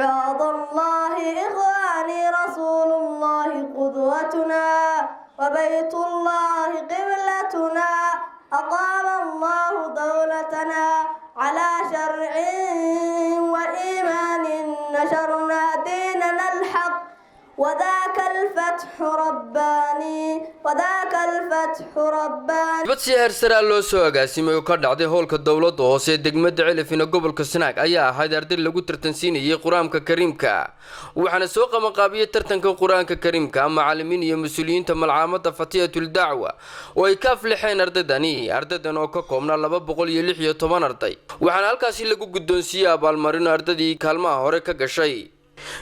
عباد الله إخواني، رسول الله قدوتنا وبيت الله قبلتنا. أقام الله دولتنا على شرع وإيمان، نشرنا ديننا الحق وذاك الفتح رباني، وذاك الفتح رباني. Dibad si heersaraa loo soo agaasimay oo ka dhacday hoolka dowladda hoose ee degmada Celafina, gobolka Sanaag, ayaa ahayd arday lagu tartansiinayay Qur-aanka Kariimka. Waxaana soo qabanqaabiyey tartanka Qur-aanka Kariimka macalimiin iyo mas-uuliyiinta malcaamada Fatiyatul Dacwa oo ay ka aflixeen ardaydani. Ardaydan oo ka koobnaa 216 arday, waxaana halkaasi lagu guddoonsiiyey abaalmarino ardaydii kaalmaha hore ka gashay,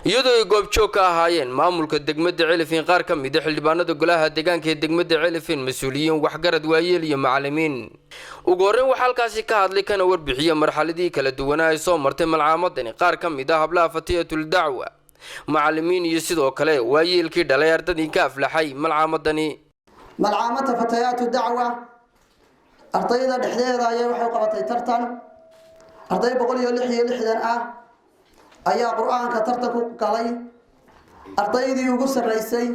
iyadoo ay goobjoog ka ahaayeen maamulka degmada Celifin, qaar ka mid a xildhibaanada golaha deegaanka ee degmada Celifin, mas-uuliyiin, waxgarad, waayeel iyo macalimiin. Ugu horreyn waxaa halkaasi ka hadlay kana warbixiya marxaladihii kala duwanaa ay soo martay malcaamadani qaar ka mid ah hablaha Fatiyatul Dacwa, macalimiin iyo sidoo kale waayeelkii dhalay ardadii ka aflaxay malcaamadani. Malcaamada Fatayaatu Dacwa ardayda dhexdeeda ayay waxay qabatay tartan. Arday 166 ah ayaa Qur-aanka tartan ku galay. Ardaydii ugu sarreysay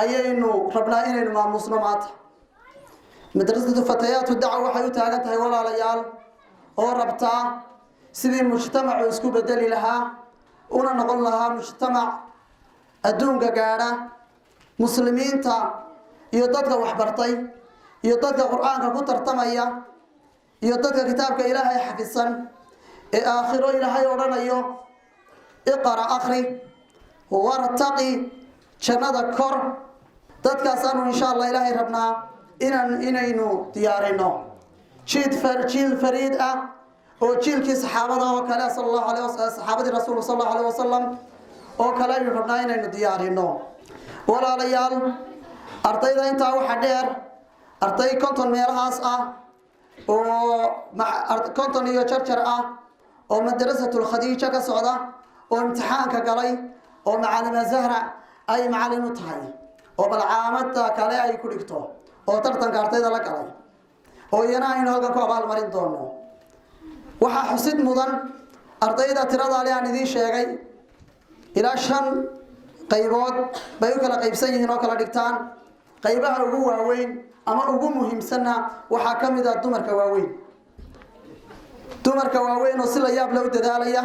ayaynu rabnaa inaynu maamuusno maanta. Madrasatu Fatayaatu Dacwa waxay u taagan tahay, walaalayaal, oo rabtaa sidii mujtamacu isku bedeli lahaa una noqon lahaa mujtamac adduunka gaadha. Muslimiinta iyo dadka waxbartay iyo dadka Qur-aanka ku tartamaya iyo dadka kitaabka Ilaahay xafisan ee aakhiro Ilaahay odhanayo: "Iqra', akri, wartaqi, jannada kor." Dadkaasaanu insha Allah Ilaahay rabnaa inaynu diyaarino jiil fariid ah oo jiilkii saxaabada oo kale, sal Allahu alay, saxaabadii Rasuulka sal Allahu alayh wasalam oo kale aynu rabnaa inaynu diyaarino. Walaalayaal, ardayda intaa waxaa dheer arday 50 meelahaas ah oo 50 iyo jarjar ah oo Madrasatul Khadiija ka socda oo imtixaanka galay oo macalima Zahra ay macalin u tahay oo malcaamada kale ay ku dhigto oo tartanka ardayda la galay oo iyana aynu halkan ku abaalmarin doono. Waxaa xusid mudan ardayda tiradaale aan idiin sheegay ilaa shan qaybood bay u kala qaybsan yihiin oo kala dhigtaan. Qaybaha ugu waaweyn ama ugu muhiimsanna waxaa ka mid ah dumarka waaweyn, dumarka waaweyn oo si la yaab leh u dadaalaya,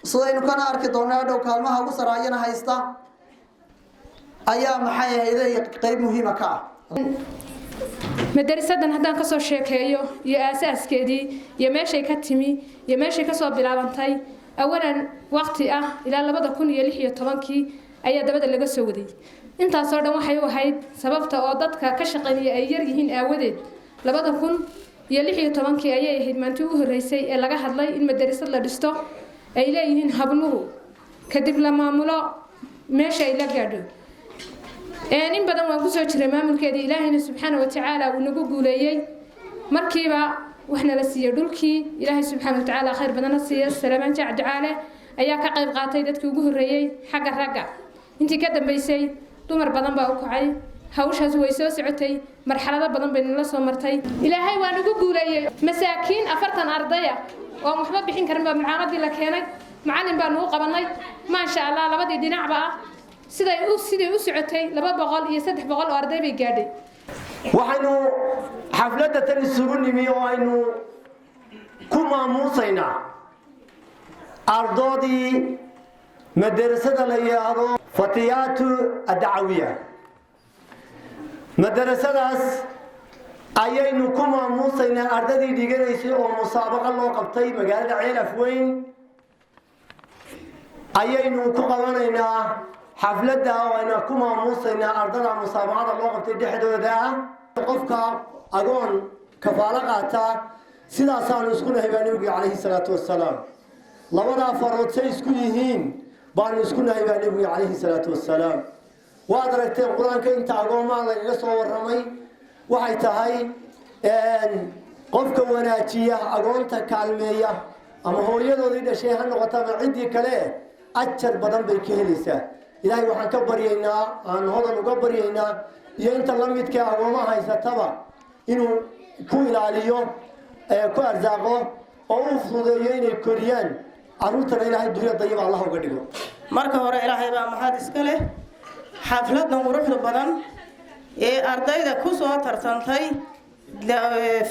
sidaynu kana arki doonaa dhow, kaalmaha ugu saraayana haysta ayaa, maxay ahayde, qayb muhiima ka ah. Madarisadan haddaan kasoo sheekeeyo iyo aasaaskeedii iyo meeshay ka timi iyo meeshay kasoo bilaabantay, awalan waqti ah ilaa 2016-kii ayaa dabada laga soo waday. Intaasoo dhan waxay u ahayd sababta oo dadka ka shaqaynaya ay yar yihiin aawadeed. 2016-kii ayay ahayd maantii u horreysay ee laga hadlay in madarisad la dhisto ay leeyihiin habluhu, kadib la maamulo meesha ay la gaadho. In badan waan kusoo jiray maamulkeedii. Ilaahayna subxaana watacaala uu nagu guuleeyey. Markiiba waxna la siiyey dhulkii. Ilaahay subxaana watacaala khayr badanna siiya. Salamaan Jaac Ducaale ayaa ka qayb qaatay dadkii ugu horreeyey xagga ragga. Intii ka dambeysay dumar badan baa u kacay. Hawshaas way soo socotay, marxalado badan baynu la soo martay. Ilaahay waa nagu guuleeyey. Masaakiin 40 ardaya oo waxba bixin karin baa malcaamadii la keenay. Macallin baanu u qabanay, maasha Allah, labadii dhinacba ah. Siday u socotay 200 iyo 300 oo arday bay gaadhay. Waxaynu xafladda tan isugu nimi oo aynu ku maamuusaynaa ardoodii madarasada la yidhaahdo Fatiyaatu Addacawiya. Madarasadaas ayaynu ku maamuusaynaa ardadii dhiganaysay oo musaabaqo loo qabtay magaalada Ceel Afweyn. Ayaynu ku qabanaynaa xafladda oo aynu ku maamuusaynaa ardada musaabaqada loo qabtay dhexdooda ah. Qofka agoon kafaalo qaataa sidaasaanu isku nahay baa Nebigu calayhi salaatu wasalaam. Labadaa farood say isku yihiin baanu isku nahay baa Nebigu calayhi salaatu wasalaam. Waad aragteen Qur-aanka inta agoomaa lagaga soo warramay. Waxay tahay qofka wanaajiya agoonta, kaalmeeya, ama hooyadoodii dhashay ha noqoto ama ciddii kale, ajar badan bay ka helaysaa. Ilaahay waxaan ka baryaynaa, aan Hodan uga baryaynaa iyo inta la midka agoomaha haysataba inuu ku ilaaliyo, ku arsaaqo oo u fududeeyo inay koriyaan. Caruurtana Ilaahay duriya dayib Allah uga dhigo. Marka hore Ilaahay baa mahad iska leh. Xafladan quruxda badan ee ardayda ku soo tartantay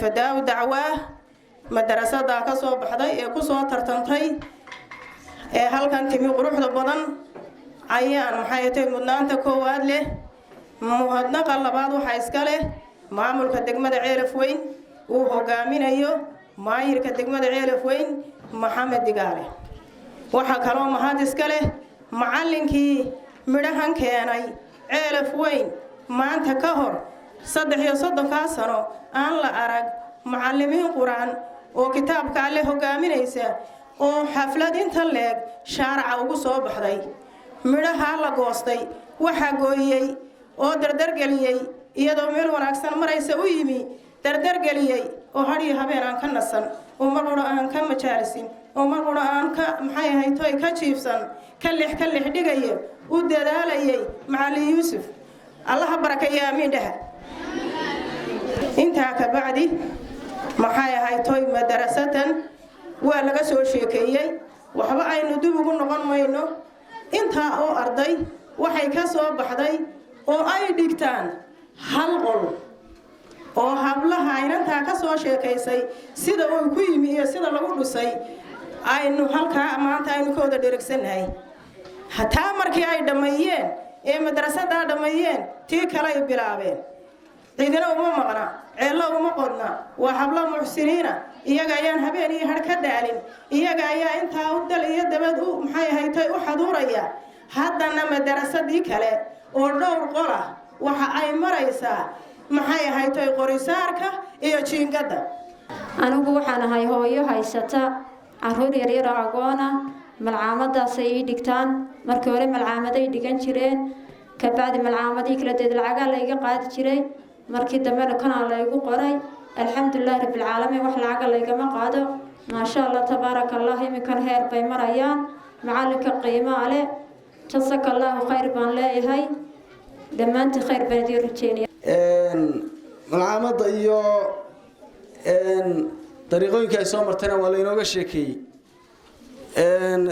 Fadaaw Dacwaa madarasada ka soo baxday ee ku soo tartantay ee halkan timi quruxda badan ayaan maxay tahay mudnaanta koowaad leh. Muhadnaqa labaad waxaa iska leh maamulka degmada Ceelaf Weyn uu hogaaminayo maayirka degmada Ceelaf Weyn, Maxamed Digaale. Waxaa kaloo mahad iska leh macallinkii midhahan keenay Ceelaf Weyn. Maanta ka hor 33-kaa sano aan la arag macallimiin Qur-aan oo kitaabka Alle hogaaminaysa oo xaflad inta leeg shaaraca ugu soo baxday. Midhahaa la goostay waxaa gooyey oo dardargeliyey, iyadoo meel wanaagsan maraysa u yimi, dardargeliyey oo hadhiyo habeen aan ka nasan oo mar qura aan ka majaalisin oo mar qura aan ka maxay ahayd toy ka jiifsan, ka lix ka lix dhigaya, u dadaalayay macallin Yuusuf. Allaha barakeeya, aamiin dhaha. Intaa ka bacdi, maxay ahayd toy, madarasatan waa laga soo sheekeeyey, waxba aynu dib ugu noqon mayno. Intaa oo arday waxay ka soo baxday oo ay dhigtaan hal qol oo hablaha inantaa ka soo sheekaysay sida uu ku yimi iyo sida lagu dhisay aynu halkaa maanta aynu ka wada dheregsannahay. Hataa markii ay dhammeeyeen ee madrasadaa dhammeeyeen, tii kale ay bilaabeen. Cidina uma maqna, ceello uma qodna, waa hablo muxsiniina. Iyaga ayaan habeen iyo har ka daalin, iyaga ayaa intaa u dal iyo dabad u maxay ahaytay u xaduuraya. Haddana madarasadii kale oo dhowr qol ah waxa ay maraysaa maxay ahaytay qorisaarka iyo jiingadda. Anigu waxaan ahay hooyo haysata caruur yaryar oo agoona. Malcaamadaasay ii dhigtaan. Markii hore malcaamaday dhigan jireen, kabacdi malcaamadii kala deed lacagaa layga qaadi jiray. Markii dambena kanaa laygu qoray. Alxamdulilahi rabbilcaalamiin, wax lacaga laygama qaado. Maasha Allah, tabaaraka Allah. Iminkan heer bay marayaan. Macalinka qiimaa leh, jasaka Allahu khayr baan leeyahay. Dhammaantii khayr baan idiin rajeynaya. Malcaamadda iyo dariiqooyinka ay soo martayna waa laynooga sheekeeyey.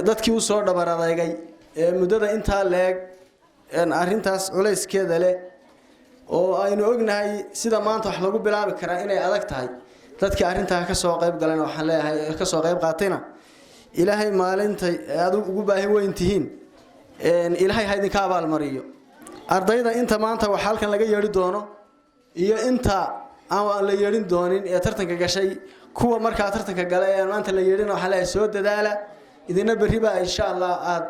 Dadkii usoo dhabar adeegay ee muddada intaa leeg arrintaas culayskeeda leh oo aynu ognahay sida maanta wax lagu bilaabi karaa inay adag tahay, dadkii arrintaa ka soo qayb galayna waxaan leeyahay, ka soo qayb qaatayna, Ilaahay maalintay aad ugu baahi weyn tihiin Ilaahay ha idinka abaalmariyo. Ardayda inta maanta wax halkan laga yeedhi doono iyo inta aan la yeedhin doonin ee tartanka gashay, kuwa markaa tartanka galay ee maanta la yeedhin, waxaan leeyahay soo dadaala. Idina berri baa insha Allah aad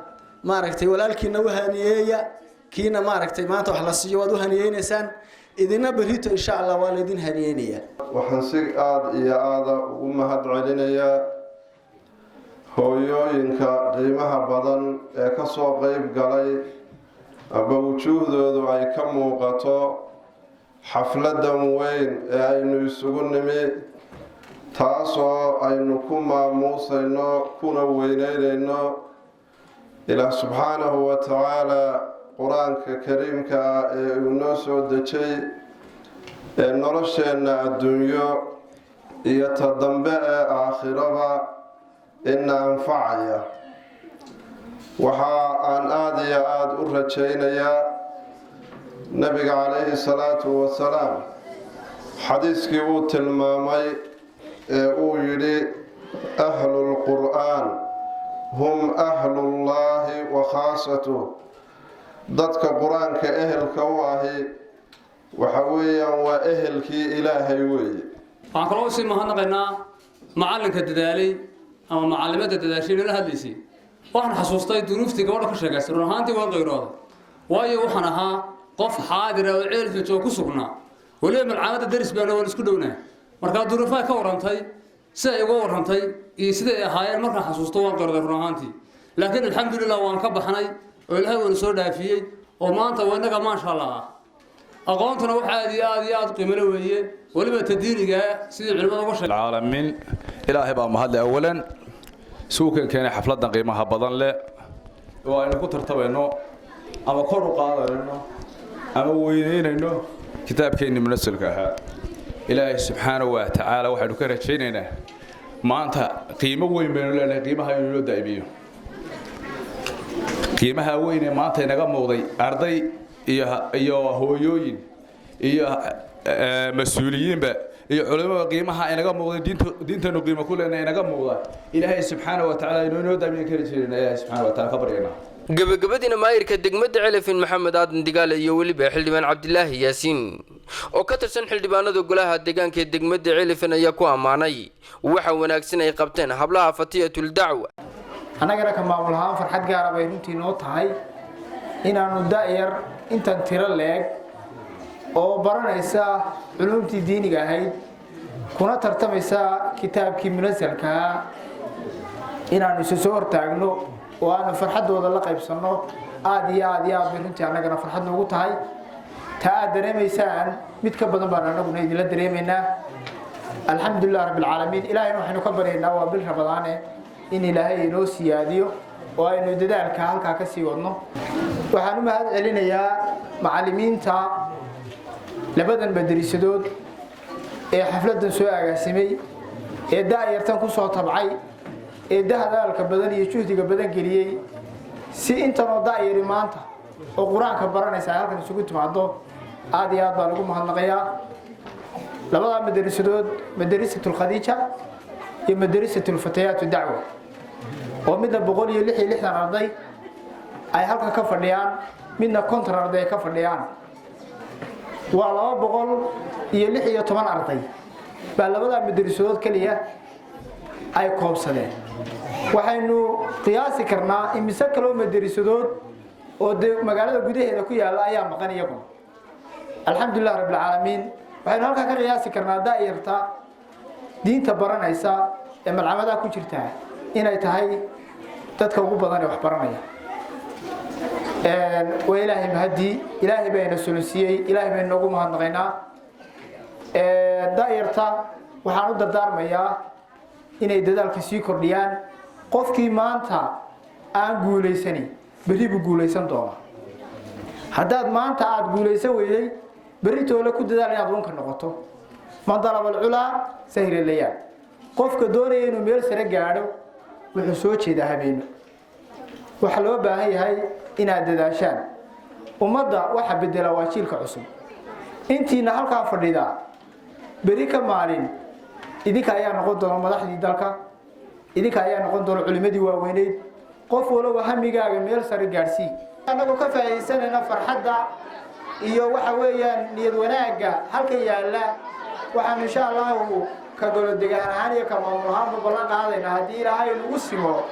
maaragtay walaalkiina u haniyeeya. Kiina maaragtay maanta wax la siiyo waad u haniyeynaysaan, idina berrito insha Allah waa laydin haniyeynayaa. Waxaan si aada iyo aada ugu mahad celinayaa hooyooyinka qiimaha badan ee ka soo qeyb galay amba wujuuhdoodu ay ka muuqato xafladan weyn ee aynu isugu nimi, taasoo aynu ku maamuusayno kuna weyneynayno Ilaah subxaanahu wa tacaala Qur-aanka kariimka ah ee uu noo soo dejay ee nolosheenna adduunyo iyo ta dambe ee aakhiraba ina anfacaya. Waxa aan aada iyo aada u rajaynayaa Nabiga calayhi salaatu wasalaam xadiiskii uu tilmaamay ee uu yidhi: "Ahlulqur'aan hum ahlullaahi wa khaasatuh." Dadka Qur-aanka ehelka u ahi waxa weeyaan waa ehelkii Ilaahay weeye. Waxaan kaloo usii mahadnaqaynaa macallinka dadaalay ama macallimadda dadaashay nala hadlaysay. Waxaan xasuustay duruuftii gabadha ka sheegaysay. Run ahaantii waan qayrooday, waayo waxaan ahaa qof xaadira oo Ceelfa joog ku sugnaa. Weliba malcaamadda daris baana, waan isku dhownaa. Markaa duruufaha ka warrantay, sida ay uga warrantay iyo sida ay ahaayeen markaan xasuusto, waan qayrooday run ahaantii. Laakiin alxamdulilah, waan ka baxnay oo Ilaahay waana soo dhaafiyey oo maanta waa innaga, maasha Allah ah. Aqoontuna wax aad iyo aad iyo aad qiimalo weeye, weliba tadiiniga sidii culimada uga sheegay. العالمين. Ilaahay baa mahadle awalan suukan keenay xafladan qiimaha badan leh oo aynu ku tartamayno ama kor u qaadanayno ama weyneynayno kitaabkeenni munasalka ahaa. Ilaahay subxaanahu wa tacaala waxaynu ka rajaynaynaa Maanta qiimo weyn baynu leenahay, qiimaha inuu loo daa'imiyo, qiimaha weyn ee maanta inaga muuqday, arday iyo hooyooyin iyo mas-uuliyiinba iyo culimada, qiimaha inaga muuqday, diinta diintanu qiimo ku leenahay inaga muuqda, Ilaahay subxaana wa tacaala inuu inoo daamiyan kari jirin. Ilaahay subxaana wa taala ka baryaynaa. Gabagabadiina, maayirka degmada Celafin Maxamed Aadan Digaale iyo weliba xildhibaan Cabdilaahi Yaasiin oo ka tirsan xildhibaanada golaha deegaanka ee degmada Celafin ayaa ku ammaanay waxa wanaagsan ay qabteen hablaha Fatiyatul Dacwa. Annagana ka maamul ahaan farxad gaara bay runtii noo tahay inaannu da'yar intan tiro leeg oo baranaysa culuumtii diiniga ahayd kuna tartamaysa kitaabkii munasalkaa inaannu isu soo hortaagno oo aanu farxaddooda la qaybsanno. Aad iyo aad iyo aad bay runtii annagana farxad noogu tahay. Taa aad dareemaysaan mid ka badan baan annaguna idinla dareemaynaa. Alxamdulilah rabbilcaalamiin. Ilaahayna waxaynu ka baryaynaa, waa bil Ramadaane, in Ilaahay inoo siyaadiyo oo aynu dadaalka halkaa ka sii wadno. Waxaan u mahad celinayaa macallimiinta labadan madarisadood ee xafladdan soo agaasimay, ee da'yartan ku soo tabcay, ee dadaalka badan iyo juhdiga badan geliyey si intanoo da'yari maanta oo qur-aanka baranaysa ay halkan isugu timaado. Aad iyo aad baa lagu mahadnaqayaa labadaa madarisadood, Madarisatu Lkhadiija iyo Madarisatu Lfatayaat Dacwa, oo midna 166 arday ay halkan ka fadhiyaan, midna 50 arday ay ka fadhiyaan. Waa 216 arday baa labadaa madarisadood keliya ay koobsadeen. Waxaynu qiyaasi karnaa imise kaloo madarisadood oo dee magaalada gudaheeda ku yaalla ayaa maqan iyaguna. Alxamdulilah rabbilcaalamiin. Waxaynu halkaa ka qiyaasi karnaa da'yarta diinta baranaysa ee malcamadaha ku jirta inay tahay dadka ugu badan ee wax baranaya. Waa Ilaahay mahadii. Ilaahay bayna solosiiyey, Ilaahay baynu noogu mahadnaqaynaa. Da'yarta waxaan u dardaarmayaa inay dadaalka sii kordhiyaan. Qofkii maanta aan guulaysanin berri buu guulaysan doonaa. Haddaad maanta aada guulaysan weyday, berri toole ku dadaal inaad wanka noqoto. Man dalaba alculaa sahira layaal. Qofka doonaya inuu meel sare gaadho wuxuu soo jeedaa habeeno. Waxaa loo baahan yahay inaad dadaashaan. Ummadda waxa bedela waa jiilka cusub. Intiina halkaa fadhidaa beri ka maalin idinka ayaa noqon doona madaxdii dalka, idinka ayaa noqon doona culimmadii waaweyneyd. Qof walowba hamigaaga meel sare gaadhsii. Annagoo ka faa'iidaysanayna farxadda iyo waxa weeyaan niyad wanaagga halka yaalla, waxaanu insha Allahu ka golo degaan ahaan iyo ka maamul ahaanba ballan qaadaynaa, haddii Ilaahay nagu simo,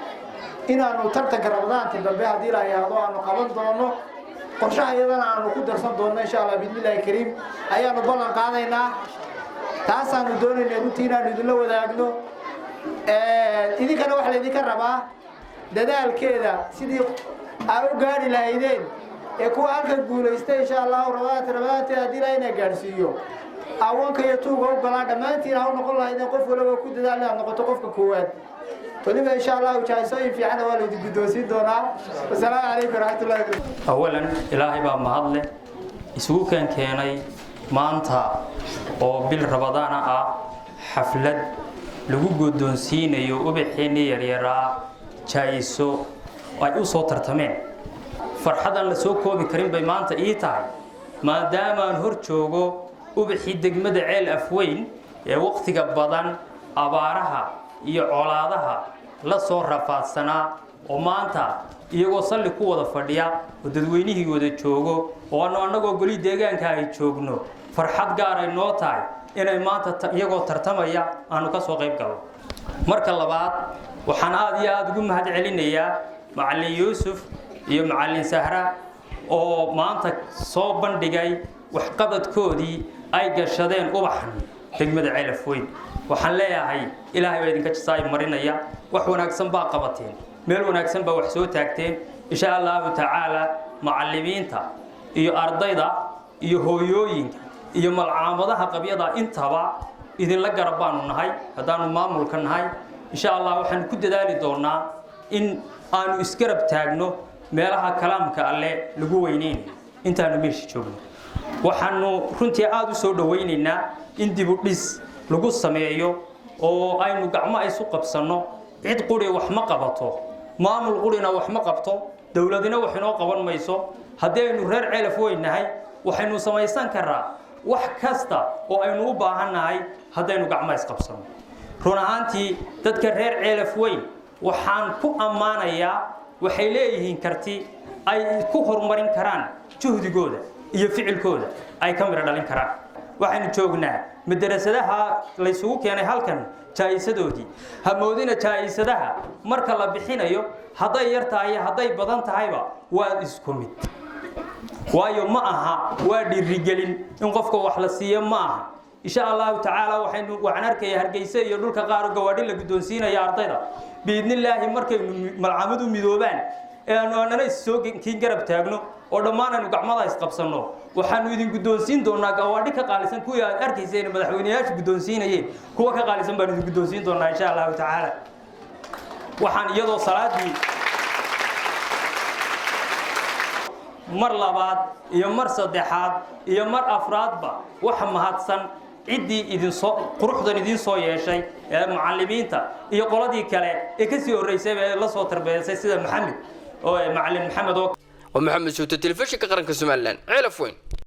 inaanu tartanka Ramadaanta dambe, haddii la yidhaahdo, aanu qaban doono. Qorshaha iyadana aanu ku darsan doonno insha Allah biidnillahi kariim ayaanu ballan qaadaynaa. Taasaanu doonaynaa runtii inaanu idinla wadaagno. Idinkana waxaa laydinka rabaa dadaalkeeda sidii aa u gaari lahaydeen ee kuwa halkan guulaystay insha Allahu Ramadaanta Ramadaanteeda, haddii Ilahay inaa gaadhsiiyo, awanka iyo tuuga u galaan, dhammaantiin ha u noqon lahaydeen. Qof waliba ku dadaal inaad noqoto qofka koowaad. Weliba insha Allahu jahaysooyin fiicanna waa laydin guddoonsiin doonaa. Wasalaamu calaykum waraxmatullahi wabarakatu. Awalan, Ilaahay baa mahadleh isugu keenay maanta oo bil Ramadaana ah xaflad lagu guddoonsiinayo ubaxeenii yaryaraa jaa'iso ay u soo tartameen. Farxadan la soo koobi karin bay maanta ii tahay, maadaamaan hor joogo ubaxii degmada Ceel Afweyn ee wakhtiga badan abaaraha iyo colaadaha la soo rafaadsanaa, oo maanta iyagoo salli ku wada fadhiya oo dadweynihii wada joogo oo aanu annagoo goli deegaanka ay joogno, farxad gaaray noo tahay inay maanta iyagoo tartamaya aanu ka soo qayb galno. Marka labaad, waxaan aad iyo aada ugu mahad celinayaa macallin Yuusuf iyo macallin Sahra oo maanta soo bandhigay waxqabadkoodii ay gashadeen ubaxan degmada Ceelafweyn. Waxaan leeyahay, Ilaahay baa idinka jasaay marinaya. Wax wanaagsan baa qabateen, meel wanaagsan baa wax soo taagteen. Insha Allahu tacaala, macallimiinta iyo ardayda iyo hooyooyinka iyo malcaamadaha qabyada intaba idinla garab baanu nahay haddaanu maamulka nahay. Insha Allah waxaanu ku dadaali doonaa in aanu isgarab taagno meelaha kalaamka Alle lagu weyneynayo intaanu meesha joogno. Waxaanu runtii aada u soo dhowaynaynaa in dib u dhis lagu sameeyo. Oo aynu gacmo isu qabsanno. Cid quri wax ma qabato, maamul qurina wax ma qabto, dowladina wax inoo qaban mayso. Haddii aynu reer Ceelaf weynahay, waxaynu samaysan karaa wax kasta oo aynu u baahannahay haddaynu gacmo isqabsanno. Run ahaantii, dadka reer Ceelaf Weyn waxaan ku ammaanayaa waxay leeyihiin karti ay ku horumarin karaan juhdigooda iyo ficilkooda ay ka midho dhalin karaan. Waxaynu joognaa madarasadaha laysugu keenay halkan jaa'isadoodii. Hamoodina jaa'isadaha marka la bixinayo, hadday yar tahay iyo hadday badan tahayba waa isku mid, waayo ma aha waa dhiirigelin in qofka wax la siiyo ma aha. Insha Allahu tacaala, waxaan arkaya Hargeysa iyo dhulka qaar oo gawaadhi la guddoonsiinaya ardayda. Biidnillaahi, markaynu malcamadu midoobaan ee aanu anana issoo kiin garab taagno oo dhammaan aynu gacmada isqabsanno, waxaanu idin guddoonsiin doonaa gawaadhi ka qaalisan kuwii aad arkayseen madaxweyneyaashu guddoonsiinayeen. Kuwa ka qaalisan baanu idin guddoonsiin doonaa, insha Allahu tacaala. Waxaan iyadoo salaadii mar labaad iyo mar saddexaad iyo mar afraadba waxa mahadsan ciddii idinsoo quruxdan idiin soo yeeshay ee mucallimiinta iyo qoladii kale ee kasii horreysayba ee la soo tarbiyaysay, sida Maxamed oo macallin Maxamed oo Waa Maxamed Suute, Telefishinka Qaranka Somaliland, Ceelaf Weyn.